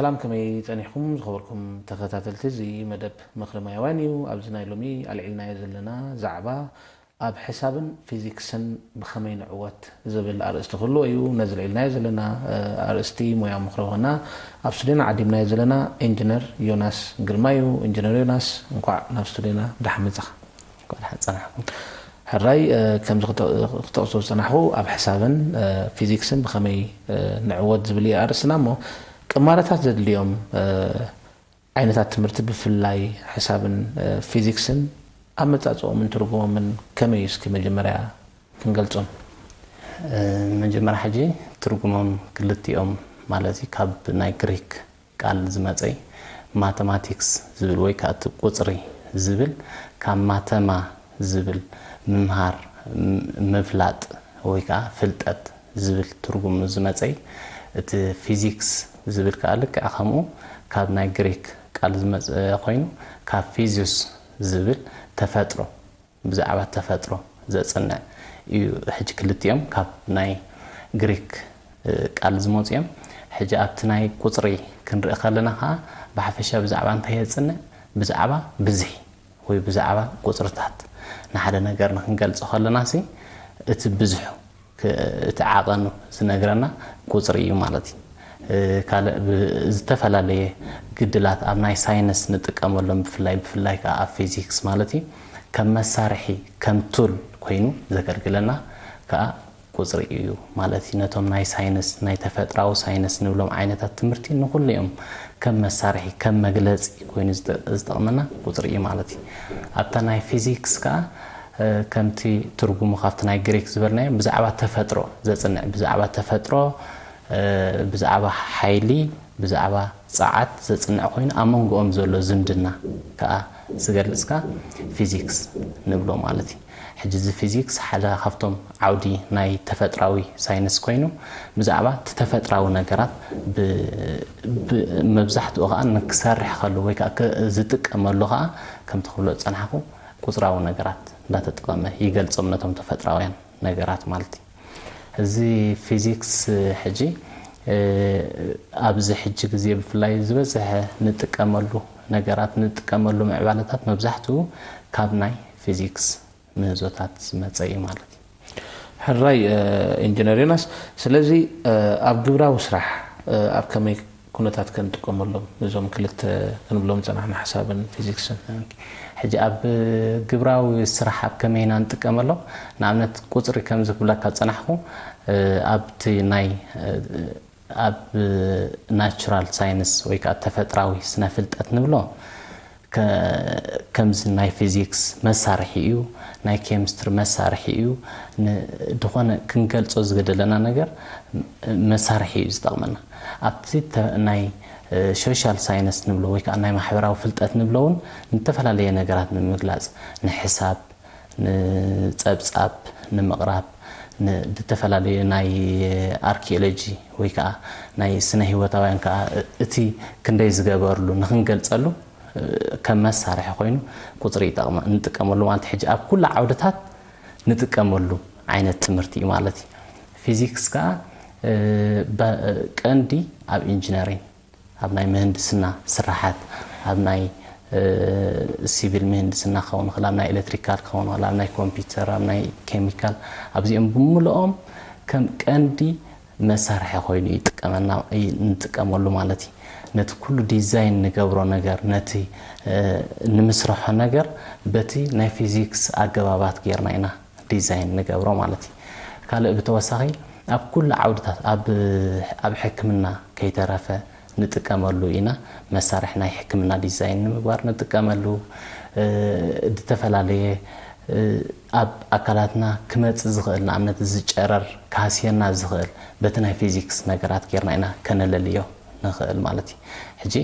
ሰላም፣ ከመይ ጸኒሕኩም ዝኸበርኩም ተኸታተልቲ? እዚ መደብ ምኽሪ ማያውያን እዩ። ኣብዚ ናይ ሎሚ ኣልዒልናዮ ዘለና ዛዕባ ኣብ ሕሳብን ፊዚክስን ብኸመይ ንዕወት ዝብል ኣርእስቲ ክህልዎ እዩ። ነዚ ኣልዒልናዮ ዘለና፣ እ፣ ኣርእስቲ ሞያ ምኽሪ ኾና ኣብ ስቱድዮና ዓዲምናዮ ዘለና ኢንጂነር ዮናስ ግርማ እዩ። ኢንጂነር ዮናስ፣ እንኳዕ ናብ ስቱድዮና ብደሓን መጻኻ። እንኳዕ ደሓን ጸናሕኩም። ሕራይ፣ እ፣ ከምዚ ክጠ-፣ ክጠቕሶ ዝጸናሕኩ ኣብ ሕሳብን፣ እ፣ ፊዚክስን ብኸመይ፣ እ፣ ንዕወት ዝብል እዩ ኣርእስትና እሞ፣ ቅማረታት ዘድልዮም፣ እ፣ ዓይነታት ትምህርቲ ብፍላይ ሕሳብን፣ እ፣ ፊዚክስን ኣመጻጽኦምን ትርጉሞምን ከመይ እዩ እስኪ መጀመርያ ክንገልጾም? እ፣ መጀመርያ ሕጂ ትርጉሞም ክልቲኦም ማለት እዩ ካብ ናይ ግሪክ ቃል ዝመጸ እዩ። ማተማቲክስ ዝብል ወይ ከዓ እቲ ቁጽሪ ዝብል ካብ ማተማ ዝብል ምምሃር፣ ም-፣ ምፍላጥ ወይ ከዓ ፍልጠት ዝብል ትርጉም ዝመጸ እዩ። እቲ ፊዚክስ ዝብል ከዓ ልክዕ ከምኡ ካብ ናይ ግሪክ ቃል ዝመጸ ኮይኑ ካብ ፊዚዮስ ዝብል ተፈጥሮ፣ ብዛዕባ ተፈጥሮ ዘጽንዕ እዩ። ሕጂ ክልቲኦም ካብ ናይ ግሪክ፣ እ፣ ቃል ዝመጹ እዮም። ሕጂ ኣብቲ ናይ ቁጽሪ ክንርኢ ከለና ከዓ ብሓፈሻ ብዛዕባ እንታይ የጽንዕ? ብዛዕባ ብዝሒ ወይ ብዛዕባ ቁጽርታት ንሓደ ነገር ንክንገልጾ ከለና ሲ እቲ ብዝሑ ክ-፣ እቲ ዓቐኑ ዝነግረና ቁጽሪ እዩ ማለት እዩ። እ፣ ካልእ ብ-፣ ዝተፈላለየ ግድላት ኣብ ናይ ሳይንስ ንጥቀመሎም ብፍላይ፣ ብፍላይ ከዓ ኣብ ፊዚክስ ማለት እዩ ከም መሳርሒ፣ ከም ቱል ኮይኑ ዘገልግለና ከዓ ቁጽሪ እዩ ማለት እዩ። ነቶም ናይ ሳይንስ፣ ናይ ተፈጥራዊ ሳይንስ ንብሎም ዓይነታት ትምህርቲ ንኹሉ እዮም ከም መሳርሒ፣ ከም መግለጺ ኮይኑ ዝጠ-፣ ዝጠቕመና ቁጽሪ እዩ ማለት እዩ። ኣብታ ናይ ፊዚክስ ከዓ፣ እ፣ ከምቲ ትርጉሙ ካብቲ ናይ ግሪክ ዝበልናዮ ብዛዕባ ተፈጥሮ ዘጽንዕ፣ ብዛዕባ ተፈጥሮ፣ እ፣ ብዛዕባ ሓይሊ፣ ብዛዕባ ጸዓት ዘጽንዕ ኮይኑ ኣብ መንጎኦም ዘሎ ዝምድና ከዓ ዝገልጽ ከዓ ፊዚክስ ንብሎ ማለት እዩ። ሕጂ እዚ ፊዚክስ ሓደ ካብቶም ዓውዲ ናይ ተፈጥራዊ ሳይንስ ኮይኑ ብዛዕባ እቲ ተፈጥራዊ ነገራት ብ-፣ ብ-፣ መብዛሕትኡ ከዓ ንክሰርሕ ከሎ ወይ ከዓ ክ-፣ ዝጥቀመሉ ከዓ ከምቲ ክብሎ ዝጸናሕኩ ቁጽራዊ ነገራት እንዳተጠቐመ ይገልጾም ነቶም ተፈጥራውያን ነገራት ማለት እዩ። እዚ ፊዚክስ ሕጂ፣ እ፣ ኣብዚ ሕጂ ግዜ ብፍላይ ዝበዝሐ ንጥቀመሉ ነገራት፣ ንጥቀመሉ ምዕባለታት መብዛሕትኡ ካብ ናይ ፊዚክስ ምህዞታት ዝመጸ እዩ ማለት እዩ። ሕራይ፣ እ፣ ኢንጂነር ዮናስ፣ ስለዚ፣ እ፣ ኣብ ግብራዊ ስራሕ፣ እ፣ ኣብ ከመይ ኩነታት ከ ንጥቀመሎም እዞም ክልተ ክንብሎም ዝጸናሕና ሓሳብን ፊዚክስን? ኦኬ። ሕጂ ኣብ ግብራዊ ስራሕ ኣብ ከመይ ኢና ንጥቀመሎም? ንኣብነት ቁጽሪ ከምዚ ክብለካ ዝጸናሕኩ፣ እ፣ ኣብቲ ናይ፣ እ፣ ኣብ ናቹራል ሳይንስ ወይ ከዓ ተፈጥራዊ ስነ ፍልጠት ንብሎ ከ-፣ ከምዚ ናይ ፊዚክስ መሳርሒ እዩ፣ ናይ ኬሚስትሪ መሳርሒ እዩ፣ ን-፣ ድኾነ ክንገልጾ ዝገደለና ነገር መሳርሒ እዩ ዝጠቕመና። ኣብቲ ተ-፣ ናይ፣ እ፣ ሶሻል ሳይንስ ንብሎ ወይ ከዓ ናይ ማሕበራዊ ፍልጠት ንብሎ እውን ንተፈላለየ ነገራት ንምግላጽ፣ ንሕሳብ፣ ንጸብጻብ ንምቕራብ፣ ን-፣ ዝተፈላለዩ ናይ ኣርኪኦሎጂ ወይ ከዓ ናይ ስነ ህይወታውያን ከዓ እቲ ክንደይ ዝገበርሉ ንክንገልጸሉ፣ እ፣ ከም መሳርሒ ኮይኑ ቁጽሪ ይጠቕመ-፣ ንጥቀመሉ ማለት እዩ። ሕጂ ኣብ ኩሉ ዓውድታት ንጥቀመሉ ዓይነት ትምህርቲ እዩ ማለት እዩ። ፊዚክስ ከዓ፣ እ፣ በ-፣ ቀንዲ ኣብ ኢንጂነሪንግ፣ ኣብ ናይ ምህንድስና ስራሓት፣ ኣብ ናይ፣ እ፣ ሲቪል ምህንድስና ክኸውን ይኽእል፣ ኣብ ናይ ኤሌክትሪካል ክኸውን ይኽእል፣ ኣብ ናይ ኮምፒውተር፣ ኣብ ናይ ኬሚካል፣ ኣብዚኦም ብምልኦም ከም ቀንዲ መሳርሒ ኮይኑ ይጥቀመና፣ ይ-፣ ንጥቀመሉ ማለት እዩ። ነቲ ኩሉ ዲዛይን ንገብሮ ነገር፣ ነቲ፣ እ፣ ንምስርሖ ነገር በቲ ናይ ፊዚክስ ኣገባባት ጌርና ኢና ዲዛይን ንገብሮ ማለት እዩ። ካልእ ብተወሳኺ ኣብ ኩሉ ዓውድታት፣ ኣብ፣ ኣብ ሕክምና ከይተረፈ ንጥቀመሉ ኢና። መሳርሒ ናይ ሕክምና ዲዛይን ንምግባር ንጥቀመሉ፣ እ፣ ዝተፈላለየ፣ እ፣ ኣብ ኣካላትና ክመጽእ ዝኽእል፣ ንኣብነት እዚ ጨረር ክሃስየና ዝኽእል በቲ ናይ ፊዚክስ ነገራት ጌርና ኢና ከነለልዮ ንኽእል ማለት እዩ። ሕጂ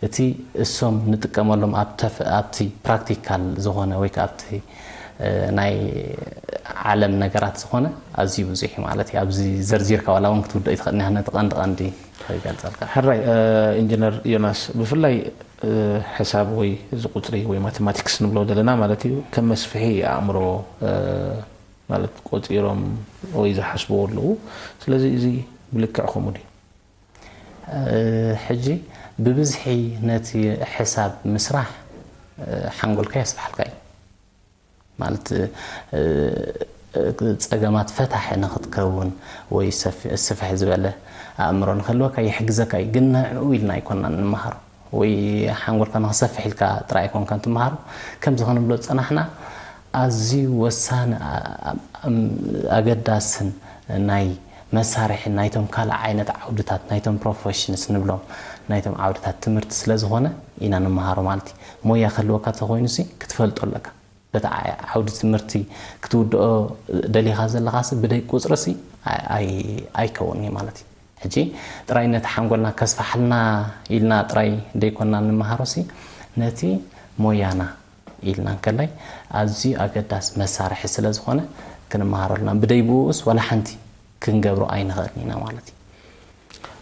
እቲ እሶም ንጥቀመሎም ኣብ ተፍ-፣ ኣብቲ ፕራክቲካል ዝኾነ ወይ ከኣ ኣብቲ፣ እ፣ ናይ ዓለም ነገራት ዝኾነ ኣዝዩ ብዙሕ እዩ ማለት እዩ። ኣብዚ ዘርዚርካ ዋላ እውን ክትውድኦ ይትኽእል ኢና፣ ነቲ ቀንዲ ቀንዲ ክገልጸልካ። ሕራይ፣ እ፣ ኢንጂነር ዮናስ፣ ብፍላይ፣ እ፣ ሕሳብ ወይ እዚ ቁጽሪ ወይ ማተማቲክስ ንብሎ ዘለና ማለት እዩ፣ ከም መስፍሒ ኣእምሮ፣ እ፣ ማለት ቆጺሮም ወይ ዝሓስብዎ ኣለዉ። ስለዚ እዚ ብልክዕ ከምኡ ድዩ? እ፣ ሕጂ ብብዝሒ ነቲ ሕሳብ ምስራሕ ሓንጎልካ የስፍሓልካ እዩ። ማለት ጸገማት ፈታሒ ንኽትከውን ወይ ስፍሕ ዝበለ ኣእምሮ ንክህልወካ ይሕግዘካ እዩ። ግን ንዕኡ ኢልና ኣይኮንና እንመሃሮ ወይ ሓንጎልካ ንክሰፍሕ ኢልካ ጥራይ ኣይኮንካ እንትመሃሮ። ከምዚ ክንብሎ ዝጸናሕና ኣዝዩ ወሳኒ ኣገዳስን ናይ መሳርሒ ናይቶም ካልእ ዓይነት ዓውድታት ናይቶም ፕሮፌሽንስ ንብሎም ናይቶም ዓውድታት ትምህርቲ ስለ ዝኾነ ኢና ንመሃሮ ማለት እዩ። ሞያ ክህልወካ ተኾይኑሲ ክትፈልጦ ኣለካ። በቲ ዓውዲ ትምህርቲ ክትውድኦ ደሊኻ ዘለኻሲ ብደይ ቁፅርሲ ኣይከውን እዩ ማለት እዩ። ሕጂ ጥራይ ነቲ ሓንጎልና ከስፋሕልና ኢልና ጥራይ ደይኮና ንመሃሮሲ ነቲ ሞያና ኢልና እንከላይ ኣዝዩ ኣገዳሲ መሳርሒ ስለ ዝኾነ ክንመሃረሉና ብደይ ብኡስ ዋላ ሓንቲ ክንገብሮ ኣይንኽእልን ኢና ማለት እዩ።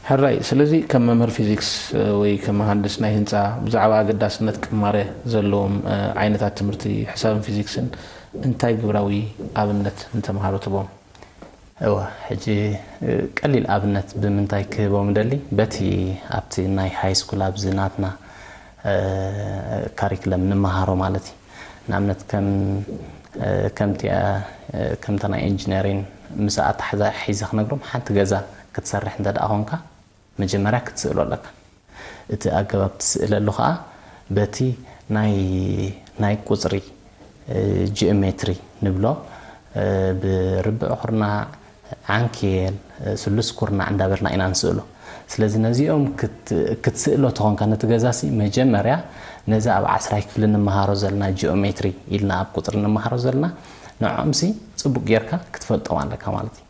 ሕራይ ስለዚ ከም መምህር ፊዚክስ ወይ ከም መሃንድስ ናይ ህንፃ ብዛዕባ ኣገዳስነት ቅማረ ዘለዎም ዓይነታት ትምህርቲ ሕሳብን ፊዚክስን እንታይ ግብራዊ ኣብነት ንተምሃሮ ትቦም? እወ ሕጂ ቀሊል ኣብነት ብምንታይ ክህቦም ደሊ በቲ ኣብቲ ናይ ሃይ ስኩል ኣብዚ ናትና ካሪክለም ንመሃሮ ማለት እዩ። ንኣብነት ከም ከምቲ ከምታ ናይ ኢንጂነሪን ምስ ኣተሓዛሒዘ ክነግሮም ሓንቲ ገዛ ክትሰርሕ እንተ ደኣ ኾንካ መጀመርያ ክትስእሎ ኣለካ። እቲ ኣገባብ ትስእለሉ ኸኣ በቲ ናይ ናይ ቁጽሪ ጂኦሜትሪ ንብሎ ብርብዕ ኩርናዕ ዓንኬል ስሉስ ኩርናዕ እንዳበልና ኢና ንስእሎ። ስለዚ ነዚኦም ክትስእሎ ተኾንካ ነቲ ገዛሲ መጀመርያ ነዚ ኣብ ዓስራይ ክፍሊ ንመሃሮ ዘለና ጂኦሜትሪ ኢልና ኣብ ቁፅሪ ንመሃሮ ዘለና ንዕኦምሲ ፅቡቅ ጌርካ ክትፈልጦም ኣለካ ማለት እዩ።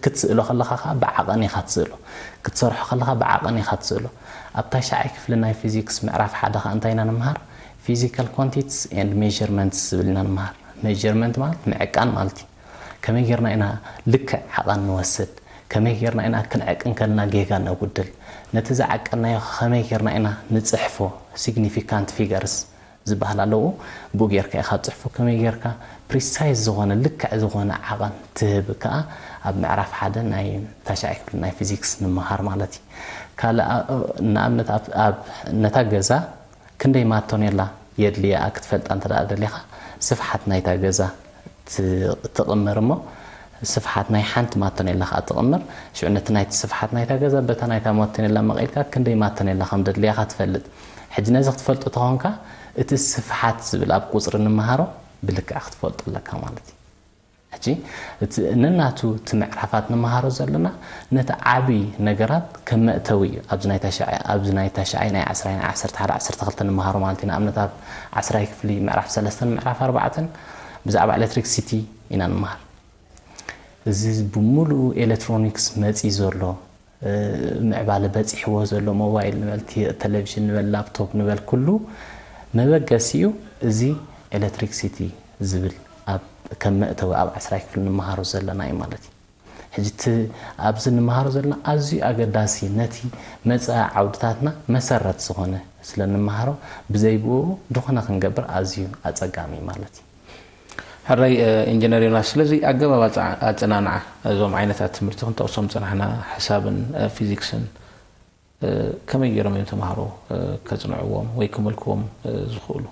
ክትስእሎ ከለኻ ከዓ ብዓቐን ኢኻ ትስእሎ። ክትሰርሖ ከለኻ ብዓቐን ኢኻ ትስእሎ። ኣብ ታሽዓይ ክፍሊ ናይ ፊዚክስ ምዕራፍ ሓደ ከዓ እንታይ ኢና ንምሃር? Physical quantities and measurements ዝብል ኢና ንምሃር። ሜጀርመንት ማለት ምዕቃን ማለት እዩ። ከመይ ጌርና ኢና ልክዕ ዓቐን ንወስድ? ከመይ ጌርና ኢና ክንዕቅ እንከልና ጌጋ ነጉድል? ነቲ ዝዓቀናዮ ከመይ ጌርና ኢና ንጽሕፎ? ሲግኒፊካንት ፊገርስ ዝበሃል ኣለዉ። ብኡ ጌርካ ኢኻ ትጽሕፎ። ከመይ ጌርካ ፕሪሳይዝ ዝኾነ ልክዕ ዝኾነ ዓቐን ትህብ ከኣ ኣብ ምዕራፍ ሓደ ናይ ታሽዓይ ክፍሊ ናይ ፊዚክስ ንምሃር ማለት እዩ። ካልእ ንኣብነት ኣብ ነታ ገዛ ክንደይ ማቶኔላ የድልያ ክትፈልጣ እንተ ደኣ ደሊኻ ስፍሓት ናይታ ገዛ ትቕምር እሞ ስፍሓት ናይ ሓንቲ ማቶኔላ ከዓ ትቕምር። ሽዑ ነቲ ናይቲ ስፍሓት ናይታ ገዛ በታ ናይታ ማቶኔላ መቒልካ ክንደይ ማቶኔላ ከም ደድልያኻ ትፈልጥ። ሕጂ ነዚ ክትፈልጦ ተኾንካ እቲ ስፍሓት ዝብል ኣብ ቁፅሪ ንምሃሮ ብልክዕ ክትፈልጦ ኣለካ ማለት እዩ። ሕጂ እቲ ነናቱ እቲ ምዕራፋት ንመሃሮ ዘለና ነቲ ዓብዪ ነገራት ከም መእተዊ እዩ። ኣብዚ ናይ ታሽዓይ ኣብዚ ናይ ታሽዓይ ናይ ዓስራይ ናይ ዓሰርተ ሓደ ዓሰርተ ክልተ ንመሃሮ ማለት እዩ። ንኣብነት ኣብ ዓስራይ ክፍሊ ምዕራፍ ሰለስተን ምዕራፍ ኣርባዕተን ብዛዕባ ኤሌክትሪክሲቲ ኢና ንመሃር። እዚ ብምሉኡ ኤሌክትሮኒክስ መፂ ዘሎ ምዕባለ በፂሕዎ ዘሎ ሞባይል ንበል ቴሌቪዥን ንበል ላፕቶፕ ንበል ኩሉ መበገሲኡ እዚ ኤሌክትሪክሲቲ ዝብል ኣብ ከም መእተዊ ኣብ ዓስራይ ክፍሊ ንመሃሮ ዘለና እዩ ማለት እዩ። ሕጂ እቲ ኣብዚ ንመሃሮ ዘለና ኣዝዩ ኣገዳሲ ነቲ መፃኢ ዓውድታትና መሰረት ዝኾነ ስለ ንመሃሮ ብዘይ ብኡ ዝኾነ ክንገብር ኣዝዩ ኣፀጋሚ ማለት እዩ። ሕራይ ኢንጂነር ዮናስ ስለዚ ኣገባብ ኣፀናንዓ እዞም ዓይነታት ትምህርቲ ክንጠቕሶም ዝፀናሕና ሕሳብን ፊዚክስን ከመይ ገይሮም እዮም ተምሃሮ ከፅንዕዎም ወይ ክመልክዎም ዝኽእሉ?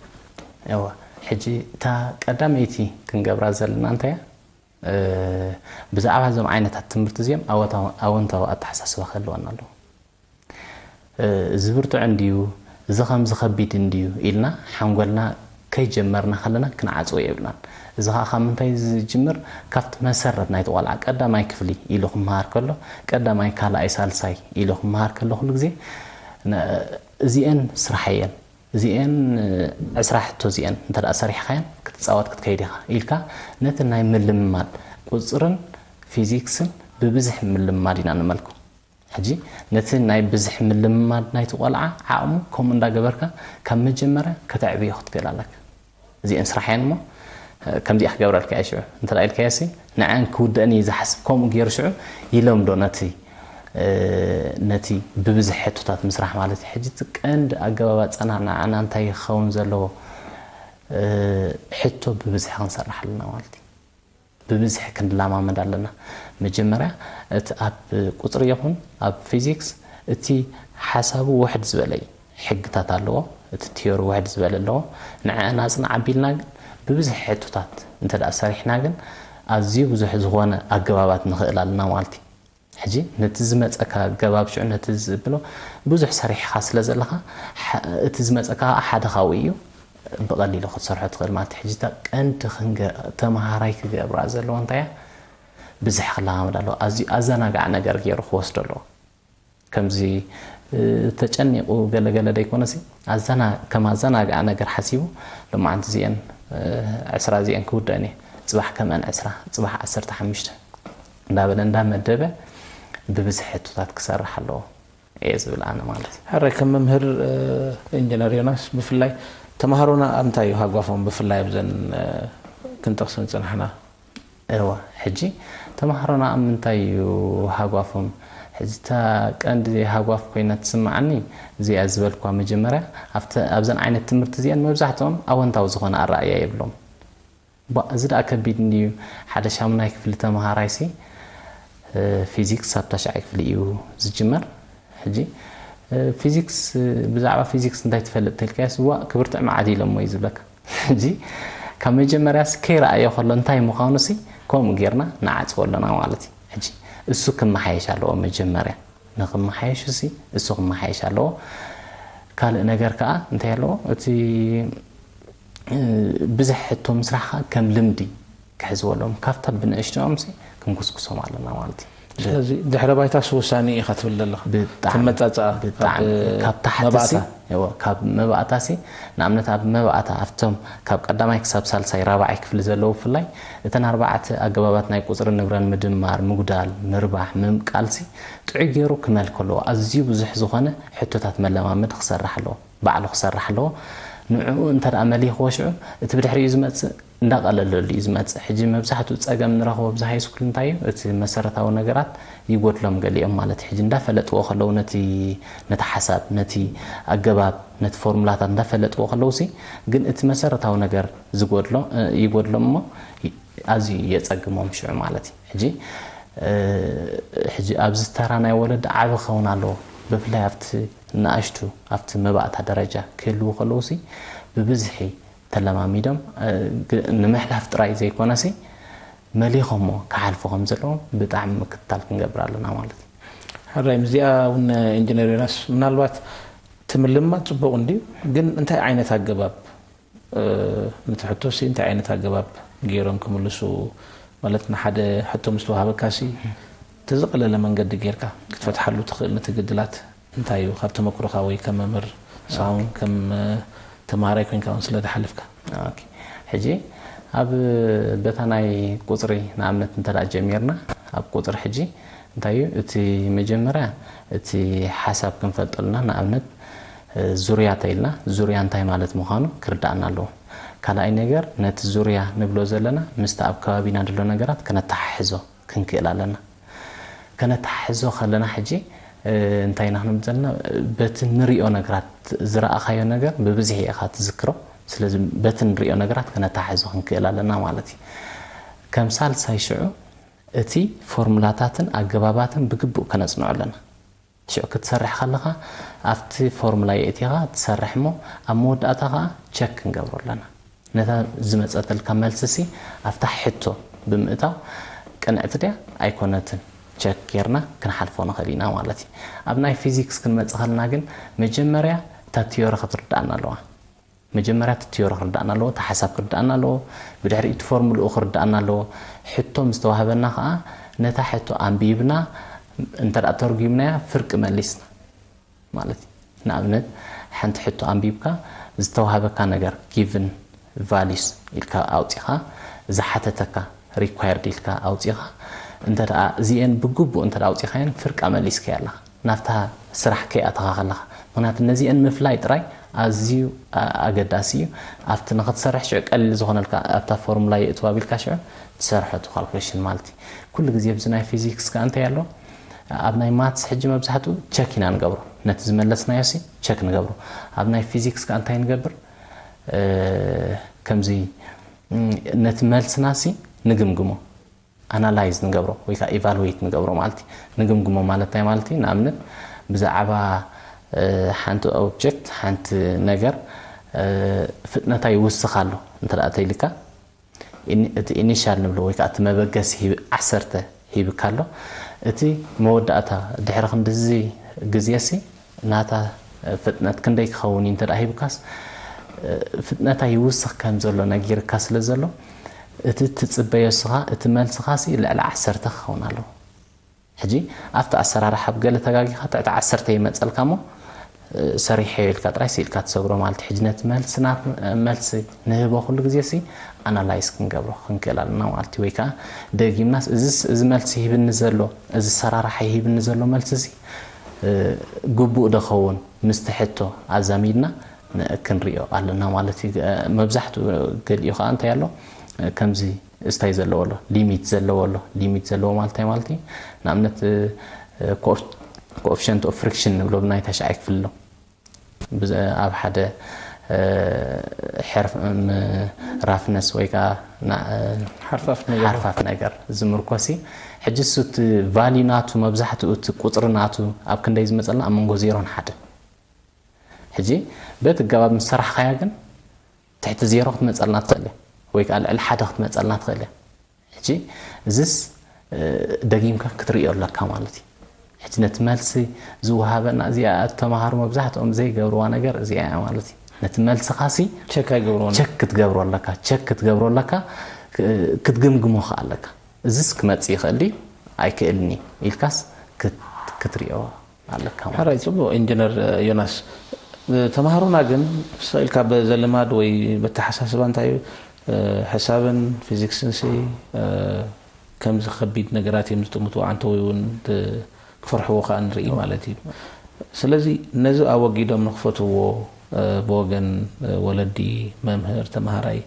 እወ ሕጂ እታ ቀዳመይቲ ክንገብራ ዘለና እንታይ እያ? ብዛዕባ እዞም ዓይነታት ትምህርቲ እዚኦም ኣወንታዊ ኣተሓሳስባ ክህልወና ኣለዎ። እዚ ብርቱዕ እንድዩ፣ እዚ ከምዚ ከቢድ እንድዩ ኢልና ሓንጎልና ከይጀመርና ከለና ክንዓፅዎ የብልናን። እዚ ከዓ ካብ ምንታይ ዝጅምር? ካብቲ መሰረት ናይቲ ቆልዓ ቀዳማይ ክፍሊ ኢሉ ክመሃር ከሎ፣ ቀዳማይ፣ ካልኣይ፣ ሳልሳይ ኢሉ ክመሃር ከሎ ኩሉ ግዜ እዚኤን ስራሕ እየን፣ እዚኤን ዕስራ ሕቶ እዚኤን እንተ ደኣ ሰሪሕኻየን ክትፃወት ክትከይድ ኢኻ ኢልካ ነቲ ናይ ምልምማድ ቁፅርን ፊዚክስን ብብዝሒ ምልምማድ ኢና ንመልኮ። ሕጂ ነቲ ናይ ብዝሒ ምልምማድ ናይቲ ቆልዓ ዓቕሙ ከምኡ እንዳገበርካ ካብ መጀመርያ ከተዕብዮ ክትክእል ኣለካ። እዚኤን ስራሕ እየን እሞ ከምዚኣ ክገብረልካ እየ ሽዑ እንተ ኢልካዮሲ ንዐን ክውደእን እዩ ዝሓስብ። ከምኡ ገይሩ ሽዑ ይለምዶ ነቲ ነቲ ብብዝሒ ሕቶታት ምስራሕ ማለት እዩ። ሕጂ እቲ ቀንዲ ኣገባብ ኣጸናንዓና እንታይ ክኸውን ዘለዎ? ሕቶ ብብዝሒ ክንሰርሕ ኣለና ማለት እዩ። ብብዝሒ ክንለማመድ ኣለና። መጀመርያ እቲ ኣብ ቁፅሪ ይኹን ኣብ ፊዚክስ እቲ ሓሳቡ ውሕድ ዝበለ እዩ። ሕግታት ኣለዎ። እቲ ቲዮሪ ውሕድ ዝበለ ኣለዎ። ንዐ ናፅና ዓቢልና ግን ብብዝሒ ሕቶታት እንተ ደኣ ሰሪሕና ግን ኣዝዩ ብዙሕ ዝኾነ ኣገባባት ንኽእል ኣለና ማለት እዩ። ሕጂ ነቲ ዝመፀካ ኣገባብ ሽዑ ነቲ ዝብሎ ብዙሕ ሰሪሕኻ ስለ ዘለኻ እቲ ዝመፀካ ሓደ ካብኡ እዩ። ብቐሊሉ ክትሰርሖ ትኽእል ማለት እዩ። ሕጂ እታ ቀንዲ ተምሃራይ ክገብራ ዘለዎ እንታይ እያ? ብዝሕ ክለማመድ ኣለዎ። ኣዝዩ ኣዘናጋዕ ነገር ገይሩ ክወስዶ ኣለዎ። ከምዚ ተጨኒቑ ገለገለ ደይኮነሲ ከም ኣዘናጋዕ ነገር ሓሲቡ ሎማዓንቲ እዚአን ዕስራ እዚአን ክውደአን እየ፣ ፅባሕ ከምአን ዕስራ፣ ፅባሕ ዓሰርተ ሓሙሽተ እንዳበለ እንዳመደበ ብብዝሒ ሕቶታት ክሰርሕ ኣለዎ እየ ዝብል ኣነ ማለት እዩ። ሕራይ ከም መምህር ኢንጂነር ዮናስ ብፍላይ ተምሃሮና ኣብ እንታይ እዩ ሃጓፎም ብፍላይ ኣብዘን ክንጠቕሰን ዝፀናሕና? እወ ሕጂ ተምሃሮና ኣብ ምንታይ እዩ ሃጓፎም? ሕጂ እታ ቀንዲ ሃጓፍ ኮይና ትስምዓኒ እዚኣ ዝበልኳ መጀመርያ ኣብዘን ዓይነት ትምህርቲ እዚአን መብዛሕትኦም ኣወንታዊ ዝኾነ ኣረኣእያ የብሎም። ቧእ እዚ ደኣ ከቢድ እንድዩ ሓደ ሻሙናይ ክፍሊ ተምሃራይሲ ፊዚክስ ኣብ ታሽዓይ ክፍሊ እዩ ዝጅመር። ሕጂ ፊዚክስ ብዛዕባ ፊዚክስ እንታይ ትፈልጥ ተልካዮስ ዋእ ክብርትዕ መዓት ኢሎሞ እዩ ዝብለካ። ሕጂ ካብ መጀመርያስ ከይረኣዮ ከሎ እንታይ ምዃኑሲ ከምኡ ጌርና ንዓጽዎ ኣለና ማለት እዩ። ሕጂ እሱ ክመሓየሽ ኣለዎ መጀመርያ ንክመሓየሽ ሲ እሱ ክመሓየሽ ኣለዎ። ካልእ ነገር ከዓ እንታይ ኣለዎ እቲ ብዝሕ ሕቶ ምስራሕ ከዓ ከም ልምዲ ክሕዝዎ ኣለዎም። ካብታ ብንእሽትኦም ሲ ክንኩስኩሶም ኣለና ማለት እዩ። ስለዚ ድሕረ ባይታስ ውሳኔ ኢኻ ትብል ዘለኻ። ብጣዕሚ ትመጻጸኣ ብጣዕሚ ካብ ካብ ታሕቲ ሲ መባእታ። እወ፣ ካብ መባእታ ሲ ንኣብነት ኣብ መባእታ ኣብቶም ካብ ቀዳማይ ክሳብ ሳልሳይ ራብዓይ ክፍሊ ዘለዉ ብፍላይ እተን ኣርባዕተ ኣገባባት ናይ ቁፅሪ ንብረን ምድማር፣ ምጉዳል፣ ምርባሕ፣ ምምቃል ሲ ጥዑይ ገይሩ ክመልክ ኣለዎ። ኣዝዩ ብዙሕ ዝኾነ ሕቶታት መለማመዲ ክሰርሕ ኣለዎ። ባዕሉ ክሰርሕ ኣለዎ። ንዕኡ እንተ ደኣ መሊኽዎ ሽዑ እቲ ብድሕሪኡ ዝመጽእ እንዳቐለለሉ እዩ ዝመጽእ። ሕጂ መብዛሕትኡ ጸገም ንረኽቦ ኣብዚ ሃይስኩል እንታይ እዩ? እቲ መሰረታዊ ነገራት ይጎድሎም ገሊኦም ማለት እዩ። ሕጂ እንዳፈለጥዎ ከለዉ ነቲ ነቲ ሓሳብ፣ ነቲ ኣገባብ፣ ነቲ ፎርሙላታት እንዳፈለጥዎ ከለዉ ሲ ግን እቲ መሰረታዊ ነገር ዝጎድሎ ይጎድሎም እሞ ኣዝዩ የጸግሞም ሽዑ ማለት እዩ። ሕጂ ሕጂ ኣብዚ ተራ ናይ ወለዲ ዓቢ ክኸውን ኣለዎ። ብፍላይ ኣብቲ ንኣሽቱ ኣብቲ መባእታ ደረጃ ክህልዉ ከለዉ ሲ ብብዝሒ ተለማሚዶም ንምሕላፍ ጥራይ ዘይኮነሲ መሊኾሞ ክሓልፉ ከም ዘለዎም ብጣዕሚ ምክትታል ክንገብር ኣለና ማለት እዩ። ሕራይ ምስዚኣ እውን ኢንጂነር ዮናስ ምናልባት እቲ ምልማድ ፅቡቕ እንድዩ፣ ግን እንታይ ዓይነት ኣገባብ ነቲ ሕቶሲ እንታይ ዓይነት ኣገባብ ገይሮም ክምልሱ ማለት ንሓደ ሕቶ ምስ ተዋሃበካሲ እቲ ዝቐለለ መንገዲ ጌርካ ክትፈትሓሉ ትኽእል ነቲ ግድላት እንታይ እዩ ካብ ተመክሮኻ ወይ ከም መምህር ሳውን ከም ተማሃራይ ኮይንካ እውን ስለ ዝሓለፍካ ሕጂ ኣብ በታ ናይ ቁፅሪ ንኣብነት እንተ ጀሚርና ኣብ ቁፅሪ ሕጂ እንታይ እዩ እቲ መጀመርያ እቲ ሓሳብ ክንፈልጠሉና ንኣብነት ዙርያ ተኢልና ዙርያ እንታይ ማለት ምዃኑ ክርዳእና ኣለዎ። ካልኣይ ነገር ነቲ ዙርያ ንብሎ ዘለና ምስቲ ኣብ ከባቢና ዘሎ ነገራት ከነተሓሕዞ ክንክእል ኣለና። ከነተሓሕዞ ከለና ሕጂ እንታይ ኢና ክንብል ዘለና በቲ ንሪኦ ነገራት ዝረኣኻዮ ነገር ብብዝሒ ኢኻ ትዝክሮ። ስለዚ በቲ ንሪኦ ነገራት ከነተሓሕዞ ክንክእል ኣለና ማለት እዩ። ከም ሳልሳይ ሽዑ እቲ ፎርሙላታትን ኣገባባትን ብግቡእ ከነጽንዖ ኣለና። ሽዑ ክትሰርሕ ከለኻ ኣብቲ ፎርሙላ የእቲኻ ትሰርሕ እሞ ኣብ መወዳእታ ኸዓ ቸክ ክንገብሮ ኣለና። ነታ ዝመጸተልካ መልስሲ ኣብታ ሕቶ ብምእታው ቅንዕቲ ድያ ኣይኮነትን ቸክ ጌርና ክንሓልፎ ንኽእል ኢና ማለት እዩ። ኣብ ናይ ፊዚክስ ክንመጽእ ከለና ግን መጀመርያ እታ ቲዮሪ ክትርድኣና ኣለዋ። መጀመርያ እቲ ቲዮሪ ክርዳእና ኣለዎ፣ እቲ ሓሳብ ክርዳእና ኣለዎ፣ ብድሕሪኡ እቲ ፎርሙልኡ ክርዳእና ኣለዎ። ሕቶ ምስ ተዋህበና ከዓ ነታ ሕቶ ኣንቢብና እንተ ደኣ ተርጒምናያ ፍርቂ መሊስና ማለት እዩ። ንኣብነት ሓንቲ ሕቶ ኣንቢብካ ዝተዋህበካ ነገር ጊቭን ቫሊዩስ ኢልካ ኣውፂኻ ዝሓተተካ ሪኳየርድ ኢልካ ኣውፂኻ እንተ ደኣ እዚኤን ብግቡእ እንተ ደኣ ኣውፂኻየን ፍርቃ መሊስካያ ኣለኻ። ናብታ ስራሕ ከይኣተኻ ከለኻ ምክንያቱ ነዚአን ምፍላይ ጥራይ ኣዝዩ ኣገዳሲ እዩ። ኣብቲ ንክትሰርሕ ሽዑ ቀሊል ዝኾነልካ ኣብታ ፎርሙላ የእትዋ ቢልካ ሽዑ ትሰርሖ እቲ ካልኩሌሽን ማለት እዩ። ኩሉ ግዜ ኣብዚ ናይ ፊዚክስ ከኣ እንታይ ኣሎ ኣብ ናይ ማትስ ሕጂ መብዛሕትኡ ቸክ ኢና ንገብሮ። ነቲ ዝመለስናዮ ሲ ቸክ ንገብሮ። ኣብ ናይ ፊዚክስ ከኣ እንታይ ንገብር ከምዚ ነቲ መልስና ሲ ንግምግሞ። ኣናላይዝ ንገብሮ ወይ ከዓ ኢቫሉዌት ንገብሮ ማለት እዩ። ንግምግሞ ማለት እንታይ ማለት እዩ? ንኣብነት ብዛዕባ ሓንቲ ኦብጀክት፣ ሓንቲ ነገር ፍጥነታ ይውስኽ ኣሎ እንተ ተኢልካ፣ እቲ ኢኒሻል ንብሎ ወይ ከዓ እቲ መበገሲ ዓሰርተ ሂብካ ኣሎ። እቲ መወዳእታ ድሕሪ ክንድዚ ግዜሲ ናታ ፍጥነት ክንደይ ክኸውን እዩ እንተ ሂብካስ፣ ፍጥነታ ይውስኽ ከም ዘሎ ነጊርካ ስለ ዘሎ፣ እቲ ትጽበዮ ስኻ፣ እቲ መልስኻሲ ልዕሊ ዓሰርተ ክኸውን ኣለዎ። ሕጂ ኣብቲ ኣሰራርሓ ብገለ ተጋጊኻ ትዕቲ ዓሰርተ ይመጸልካ እሞ፣ ሰሪሐዮ ኢልካ ጥራይ ስኢልካ ትሰግሮ ማለት እዩ። ሕጂ ነቲ መልሲ ናት መልሲ ንህቦ ኩሉ ግዜ ሲ ኣናላይዝ ክንገብሮ ክንክእል ኣለና ማለት እዩ። ወይ ከዓ ደጊምናስ እዚስ እዚ መልሲ ሂብኒ ዘሎ፣ እዚ ሰራርሓ ሂብኒ ዘሎ መልሲ ሲ ግቡእ ዶ ኸውን ምስቲ ሕቶ ኣዛሚድና ክንሪኦ ኣለና ማለት እዩ። መብዛሕትኡ ገሊኡ ከዓ እንታይ ኣሎ፣ ከምዚ ስታይ ዘለዎ ኣሎ፣ ሊሚት ዘለዎ ኣሎ። ሊሚት ዘለዎ ማለት እንታይ ማለት እዩ? ንኣብነት ኮኤፊሽንት ኦፍ ፍሪክሽን ንብሎ ብናይ ታሽዓይ ክፍሊ ኣሎ። ኣብ ሓደ ራፍነስ ወይ ከዓ ሓርፋፍ ነገር ዝምርኮሲ። ሕጂ እሱ እቲ ቫሊ ናቱ፣ መብዛሕትኡ እቲ ቁፅሪ ናቱ ኣብ ክንደይ ዝመፀልና? ኣብ መንጎ ዜሮን ሓደ። ሕጂ በቲ ኣገባብ ምስ ሰራሕካያ ግን ትሕቲ ዜሮ ክትመፀልና ትኽእል እያ፣ ወይ ከዓ ልዕሊ ሓደ ክትመፀልና ትኽእል እያ። ሕጂ እዚስ ደጊምካ ክትርእዮ ኣለካ ማለት እዩ። ሕጂ ነቲ መልሲ ዝወሃበና እዚኣ፣ ተምሃሮ መብዛሕትኦም ዘይገብርዋ ነገር እዚኣ እያ ማለት እዩ። ነቲ መልስኻሲ ቸክ ኣይገብርዎን። ቸክ ክትገብሮ ኣለካ፣ ቸክ ክትገብሮ ኣለካ፣ ክትግምግሞ ከኣ ኣለካ። እዚስ ክመጽእ ይኽእል ድዩ ኣይክእልን እዩ ኢልካስ ክትርእዮ ኣለካ ማለት። ሕራይ፣ ጽቡቕ ኢንጂነር ዮናስ። ተምሃሮና ግን ስቕ ኢልካ በዘልማድ ወይ በተሓሳስባ እንታይ እዩ፣ ሕሳብን ፊዚክስን ሲ ከምዚ ከቢድ ነገራት እዮም ዝጥምትዎ፣ ኣንተ ወይ እውን ክፈርሕዎ ከኣ ንርኢ ማለት እዩ። ስለዚ ነዚ ኣወጊዶም ንኽፈትዎ ብወገን ወለዲ፣ መምህር፣ ተምሃራይ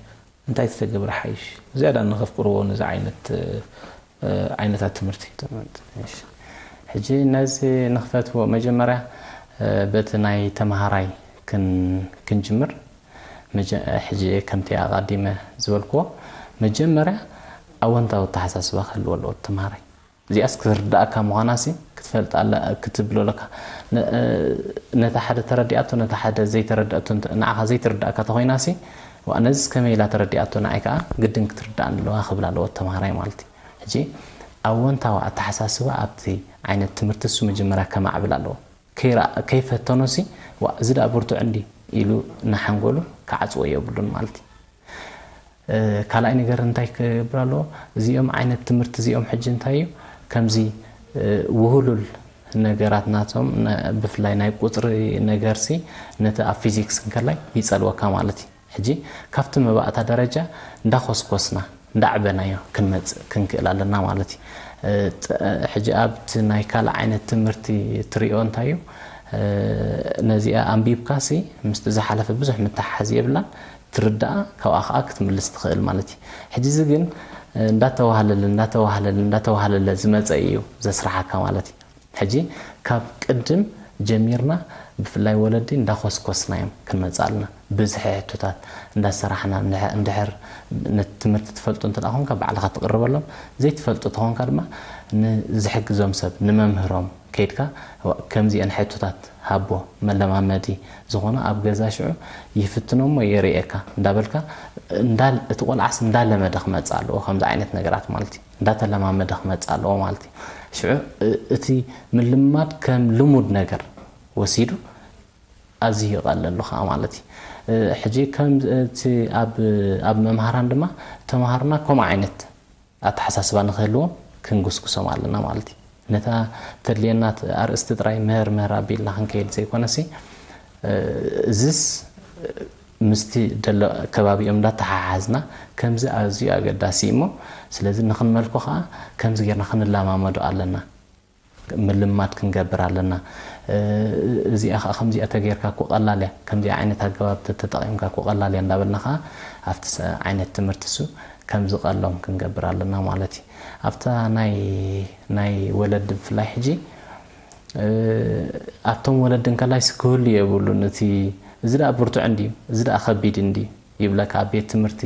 እንታይ ተተገብረ ሓይሽ? ዝያዳ ንኸፍቅርዎ ነዚ ዓይነት ዓይነታት ትምህርቲ። ሕጂ ነዚ ንኽፈትዎ መጀመርያ በቲ ናይ ተምሃራይ ክንጅምር። ሕጂ ከምቲ ኣቐዲመ ዝበልክዎ፣ መጀመርያ ኣወንታዊ ኣተሓሳስባ ክህልዎ ኣለዎ ተምሃራይ። እዚኣስ ክትርዳእካ ምዃናሲ ክትፈልጥ ኣለ ክትብሎ ኣለካ። ነታ ሓደ ተረዲኣቶ፣ ነታ ሓደ ዘይተረድኣቶ፣ ንዓኻ ዘይትርዳእካ ተኾይናሲ፣ ነዚስ ከመይ ኢላ ተረዲኣቶ፣ ንዓይ ከዓ ግድን ክትርዳእኒ ኣለዋ ክብል ኣለዎ ተምሃራይ ማለት እዩ። ሕጂ ኣወንታዊ ኣተሓሳስባ ኣብቲ ዓይነት ትምህርቲ እሱ መጀመርያ ከማዕብል ኣለዎ። ከይፈተኖሲ፣ ዋ፣ እዚ ደኣ ብርቱዕ እንዲ ኢሉ ንሓንጎሉ ክዓጽዎ የብሉን ማለት እዩ። ካልኣይ ነገር እንታይ ክገብር ኣለዎ? እዚኦም ዓይነት ትምህርቲ እዚኦም ሕጂ እንታይ እዩ? ከምዚ ውህሉል ነገራት ናቶም፣ ብፍላይ ናይ ቁጽሪ ነገርሲ፣ ነቲ ኣብ ፊዚክስ እንከላይ ይጸልወካ ማለት እዩ። ሕጂ ካብቲ መባእታ ደረጃ እንዳኾስኮስና እንዳዕበናዮ ክንመጽእ ክንክእል ኣለና ማለት እዩ። ሕጂ ኣብቲ ናይ ካልእ ዓይነት ትምህርቲ ትሪኦ እንታይ እዩ? ነዚኣ ኣንቢብካሲ ምስቲ ዝሓለፈ ብዙሕ ምትሓሓዝ የብላን፣ ትርዳኣ፣ ካብኣ ከዓ ክትምልስ ትኽእል ማለት እዩ። ሕጂ እዚ ግን እንዳተዋህለለ እንዳተዋህለለ እንዳተዋህለለ ዝመፀ እዩ ዘስራሓካ ማለት እዩ። ሕጂ ካብ ቅድም ጀሚርና ብፍላይ ወለዲ እንዳኾስኮስናዮም ክንመፅእ ኣለና። ብዝሒ ሕቶታት እንዳሰራሕና እንድሕር ነቲ ትምህርቲ ትፈልጦ እንተ ደኣ ኾንካ ባዕልኻ ትቕርበሎም፣ ዘይትፈልጦ ተኾንካ ድማ ንዝሕግዞም ሰብ ንመምህሮም ከይድካ ከምዚአን ሕቶታት ሃቦ መለማመዲ ዝኾነ ኣብ ገዛ ሽዑ ይፍትኖ እሞ የርእየካ እንዳበልካ እቲ ቆልዓስ እንዳለመደ ክመፅእ ኣለዎ። ከምዚ ዓይነት ነገራት ማለት እዩ እንዳተለማመደ ክመፅእ ኣለዎ ማለት እዩ። ሽዑ እቲ ምልማድ ከም ልሙድ ነገር ወሲዱ ኣዝዩ ይቐለሉ ከዓ ማለት እዩ። ሕጂ ከም እቲ ኣብ መምሃራን ድማ ተምሃሮና ከምኡ ዓይነት ኣተሓሳስባ ንክህልዎም ክንጉስጉሶም ኣለና ማለት እዩ። ነታ ተድልየና ኣርእስቲ ጥራይ ምህር ምህር ኣቢልና ክንከይድ ዘይኮነሲ፣ እዚስ ምስቲ ደሎ ከባቢኦም እንዳተሓሓዝና ከምዚ ኣዝዩ ኣገዳሲ እሞ ስለዚ ንክንመልኮ ከዓ ከምዚ ጌርና ክንለማመዶ ኣለና። ምልማድ ክንገብር ኣለና። እዚኣ ከዓ ከምዚኣ ተጌርካ እኮ ቀላል እያ፣ ከምዚኣ ዓይነት ኣገባብ ተተጠቒምካ እኮ ቀላል እያ እንዳበልና ከዓ ኣብቲ ዓይነት ትምህርቲ እሱ ከም ዝቐሎም ክንገብር ኣለና ማለት እዩ። ኣብታ ናይ ናይ ወለዲ ብፍላይ ሕጂ ኣብቶም ወለዲ እንከላይስ ክህሉ የብሉን። እቲ እዚ ደኣ ብርቱዕ እንድዩ፣ እዚ ደኣ ከቢድ እንድዩ ይብለካ። ኣብ ቤት ትምህርቲ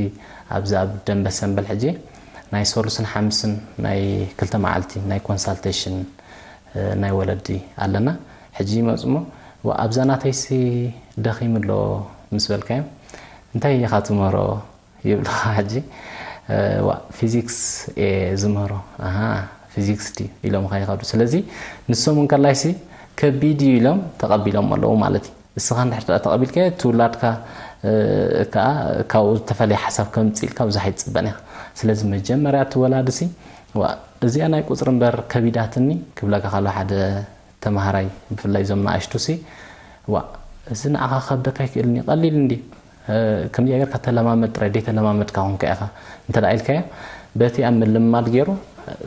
ኣብዚ ኣብ ደንበ ሰንበል ሕጂ ናይ ሶሉስን ሓምስን ናይ ክልተ መዓልቲ ናይ ኮንሳልቴሽን ናይ ወለዲ ኣለና። ሕጂ ይመፁ እሞ ኣብዛ ናተይሲ ደኺሙ ኣሎ ምስ በልካዮም እንታይ ኢኻ ትመሮ ይብልኻ። ሕጂ ፊዚክስ ዝመሮ ፊዚክስ ድዩ ኢሎም ካ ይኸዱ። ስለዚ ንሶም እንከላይሲ ከቢድ እዩ ኢሎም ተቐቢሎም ኣለዉ ማለት እዩ። እስኻ እንድሕር ደኣ ተቐቢልካዮ እቲ ውላድካ ከዓ ካብኡ ዝተፈለየ ሓሳብ ከምፅእ ኢልካ ብዙሕ ኣይትፅበን ኢኻ። ስለዚ መጀመርያ እቲ ወላድሲ ዋ እዚኣ ናይ ቁፅሪ እምበር ከቢዳትኒ ክብለካ ከሎ ሓደ ተምሃራይ ብፍላይ እዞም ንኣሽቱሲ ዋ እዚ ንዓኻ ከብደካ ኣይክእልን እዩ ቀሊል እንዲ ከምዚ ጌርካ ተለማመድ ጥራይ ደይተለማመድካ ኮንካ ኢኻ እንተ ደኣ ኢልካዮ በቲ ኣብ ምልምማድ ገይሩ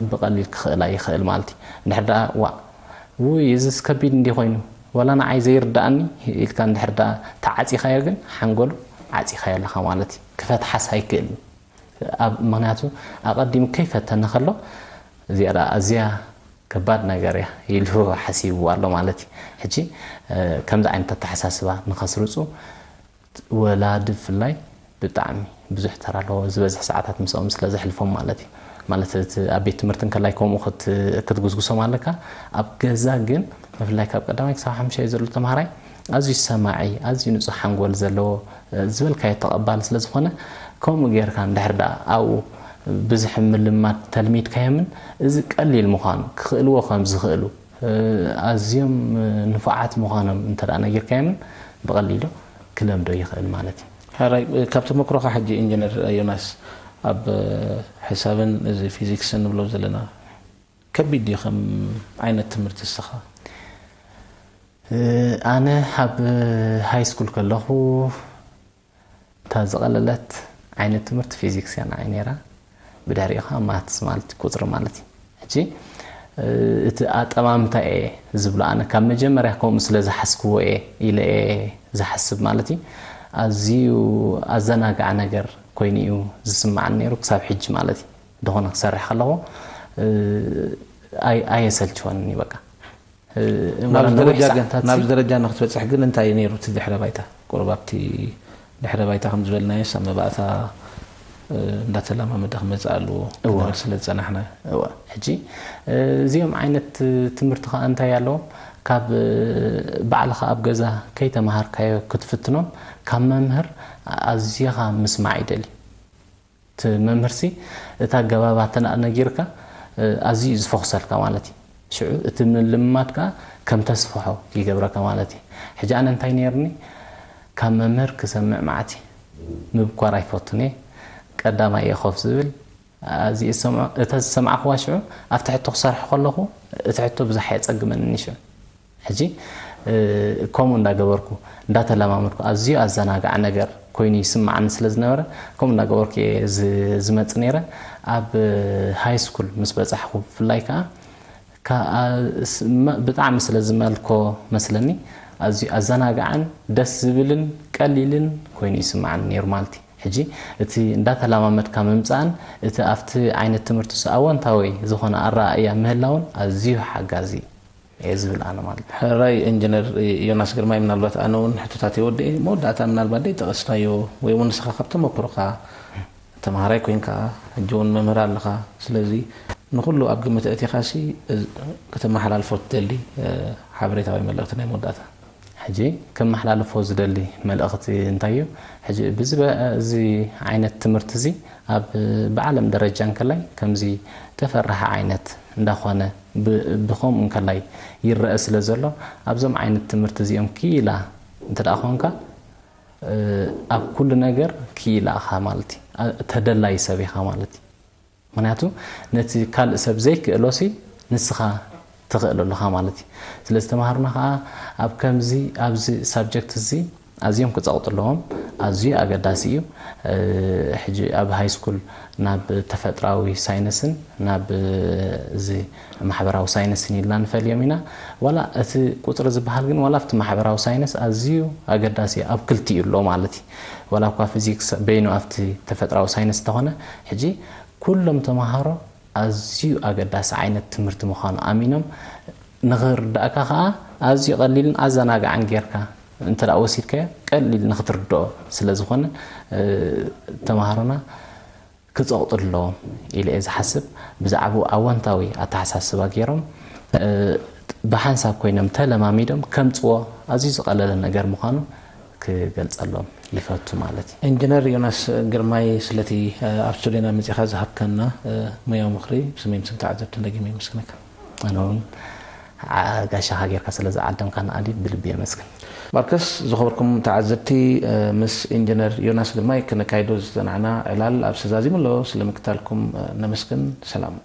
ብቐሊል ክኽእላ ይኽእል ማለት እዩ። እንድሕር ደኣ ዋ ውይ እዚስ ከቢድ እንዲ ኮይኑ ዋላ ንዓይ ዘይርዳእኒ ኢልካ እንድሕር ደኣ ተዓፂኻዮ ግን ሓንጎሉ ዓፂኻዮ ኣለኻ ማለት እዩ። ክፈትሓስ ኣይክእልን። ኣብ ምኽንያቱ ኣቐዲሙ ከይፈተነ ከሎ እዚኣ ደኣ ኣዝያ ከባድ ነገር እያ ኢሉ ሓሲብዎ ኣሎ ማለት እዩ። ሕጂ ከምዚ ዓይነት ኣተሓሳስባ ንኸስርፁ ወላዲ ብፍላይ ብጣዕሚ ብዙሕ ተራ ኣለዎ። ዝበዝሕ ሰዓታት ምስኦም ስለ ዘሕልፎም ማለት እዩ። ማለት እቲ ኣብ ቤት ትምህርቲ እንከላይ ከምኡ ክትጉስጉሶም ኣለካ። ኣብ ገዛ ግን ብፍላይ ካብ ቀዳማይ ክሳብ ሓሙሻይ ዘሎ ተምሃራይ ኣዝዩ ሰማዒ፣ ኣዝዩ ንፁህ ሓንጎል ዘለዎ፣ ዝበልካዮ ተቐባሊ ስለ ዝኾነ ከምኡ ጌርካ እንድሕር ደኣ ኣብኡ ብዙሕ ምልማድ ተልሚድካዮምን እዚ ቀሊል ምዃኑ ክኽእልዎ ከም ዝኽእሉ ኣዝዮም ንፉዓት ምዃኖም እንተ ደኣ ነጊርካዮምን ብቐሊሉ ክለምዶ ይኽእል ማለት እዩ። ሕራይ ካብ ተመክሮኻ ሕጂ ኢንጂነር ዮናስ ኣብ ሕሳብን እዚ ፊዚክስን ንብሎ ዘለና ከቢድ ድዩ ከም ዓይነት ትምህርቲ እስኻ? ኣነ ኣብ ሃይ ስኩል ከለኹ እታ ዝቐለለት ዓይነት ትምህርቲ ፊዚክስ እያ ንዓይ ነይራ። ብድሕሪኡ ከዓ ማትስ ማለት ቁፅሪ ማለት እዩ። ሕጂ እቲ ኣጠማምታ እየ ዝብሎ ኣነ ካብ መጀመርያ ከምኡ ስለ ዝሓስክዎ እየ ኢለ እየ ዝሓስብ ማለት እዩ። ኣዝዩ ኣዘናጋዒ ነገር ኮይኑ እዩ ዝስምዓኒ ነይሩ ክሳብ ሕጂ ማለት እዩ። ዝኾነ ክሰርሕ ከለኹ ኣየሰልችወንን እዩ በቃ። ናብዚ ደረጃ ንክትበፅሕ ግን እንታይ ነይሩ እቲ ድሕረ ባይታ? ቁሩብ ኣብቲ ድሕረ ባይታ ከም ዝበልናዮስ ኣብ መባእታ እንዳተለማመደ ክመፅእ ኣለዎ ክነበር ስለ ዝፀናሕና። እወ ሕጂ እዚኦም ዓይነት ትምህርቲ ከዓ እንታይ ኣለዎም? ካብ ባዕልኻ ኣብ ገዛ ከይተምሃርካዮ ክትፍትኖም ካብ መምህር ኣዝኻ ምስማዕ ይደሊ። እቲ መምህርሲ እታ ኣገባብ ኣተናእ ነጊርካ ኣዝዩ እዩ ዝፈኹሰልካ ማለት እዩ። ሽዑ እቲ ምልምማድ ከዓ ከም ተስፍሖ ይገብረካ ማለት እዩ። ሕጂ ኣነ እንታይ ነይርኒ ካብ መምህር ክሰምዕ መዓት እዩ። ምብኳር ኣይፈቱን እየ። ቀዳማይ እየ ኮፍ ዝብል። ኣዝየ ዝሰምዖ እታ ዝሰማዕኽዋ ሽዑ ኣብቲ ሕቶ ክሰርሕ ከለኹ እቲ ሕቶ ብዙሕ ኣየፀግመንን እዩ ሽዑ። ሕጂ ከምኡ እንዳገበርኩ እንዳተለማመድኩ ኣዝዩ ኣዘናጋዒ ነገር ኮይኑ ይስምዓኒ ስለ ዝነበረ ከምኡ እንዳገበርኩ እየ ዝመጽእ ነይረ። ኣብ ሃይ ስኩል ምስ በጻሕኩ ብፍላይ ከዓ ብጣዕሚ ስለ ዝመልኮ መስለኒ ኣዝዩ ኣዘናጋዕን ደስ ዝብልን ቀሊልን ኮይኑ ይስምዓኒ ነይሩ ማለት እዩ። ሕጂ እቲ እንዳተለማመድካ ምምጻእን እቲ ኣብቲ ዓይነት ትምህርቲ ኣወንታዊ ዝኾነ ኣረኣእያ ምህላውን ኣዝዩ ሓጋዚ እየ ዝብል ኣነ ማለት እዩ። ሕራይ ኢንጅነር ዮናስ ግርማይ፣ ምናልባት ኣነ እውን ሕቶታት የወድእ እየ። መወዳእታ ምናልባት ደይጠቐስናዮ ወይ እውን ንስኻ ካብ ተመክሮኻ ተምሃራይ ኮይንካ ሕጂ እውን መምህር ኣለኻ። ስለዚ ንኹሉ ኣብ ግምት ኣእቲኻሲ ከተመሓላልፎ ትደሊ ሓበሬታ ወይ መልእኽቲ ናይ መወዳእታ? ሕጂ ከመሓላልፎ ዝደሊ መልእኽቲ እንታይ እዩ? ሕጂ ብዚ በ- እዚ ዓይነት ትምህርቲ እዚ ኣብ ብዓለም ደረጃ እንከላይ ከምዚ ተፈራሒ ዓይነት እንዳኾነ ብ- ብኸምኡ እንከላይ ይረአ ስለ ዘሎ ኣብዞም ዓይነት ትምህርቲ እዚኦም ክኢላ እንተ ደኣ ኾንካ ኣብ ኩሉ ነገር ክኢላ ኢኻ ማለት እዩ። ተደላይ ሰብ ኢኻ ማለት እዩ። ምክንያቱ ነቲ ካልእ ሰብ ዘይክእሎሲ ንስኻ ትኽእሎ ኣለኻ ማለት እዩ። ስለዚ ተምሃሮና ከዓ ኣብ ከምዚ ኣብዚ ሳብጀክት እዚ ኣዝዮም ክፀቕጡ ኣለዎም። ኣዝዩ ኣገዳሲ እዩ። ሕጂ ኣብ ሃይ ስኩል ናብ ተፈጥራዊ ሳይንስን ናብ እዚ ማሕበራዊ ሳይንስን ኢልና ንፈልዮም ኢና። ዋላ እቲ ቁፅሪ ዝበሃል ግን ዋላ ኣብቲ ማሕበራዊ ሳይንስ ኣዝዩ ኣገዳሲ እዩ። ኣብ ክልቲኡ ኣሎ ማለት እዩ። ዋላ እኳ ፊዚክስ በይኑ ኣብቲ ተፈጥራዊ ሳይንስ እንተኾነ ሕጂ ኩሎም ተምሃሮ ኣዝዩ ኣገዳሲ ዓይነት ትምህርቲ ምዃኑ ኣሚኖም ንኽርዳእካ ከዓ ኣዝዩ ቀሊልን ኣዘናጋዕን ጌርካ እንተ ደኣ ወሲድካዮ ቀሊል ንኽትርድኦ ስለ ዝኾነ ተምሃሮና ክጸቕጡ ኣለዎም ኢለ እየ ዝሓስብ። ብዛዕባኡ ኣወንታዊ ኣተሓሳስባ ገይሮም ብሓንሳብ ኮይኖም ተለማሚዶም ከምጽዎ ኣዝዩ ዝቐለለ ነገር ምዃኑ ክገልጸሎም ይፈቱ ማለት እዩ። ኢንጂነር ዮናስ ግርማይ፣ ስለቲ ኣብ ስቱዲዮና መጺኻ ዝሃብካና ሙያዊ ምኽሪ ብስሜን ስም ተዓዘብትን ደጊመ የመስግነካ። ኣነ እውን ጋሻኻ ጌርካ ስለ ዝዓደምካና ኣሊ ብልቢ የመስግን። ማርከስ፣ ዝኸበርኩም ተዓዘብቲ፣ ምስ ኢንጂነር ዮናስ ግርማይ ክነካይዶ ዝጸናዕና ዕላል ኣብ ሰዛዚሙ ኣሎ። ስለ ምክታልኩም ነመስግን። ሰላም።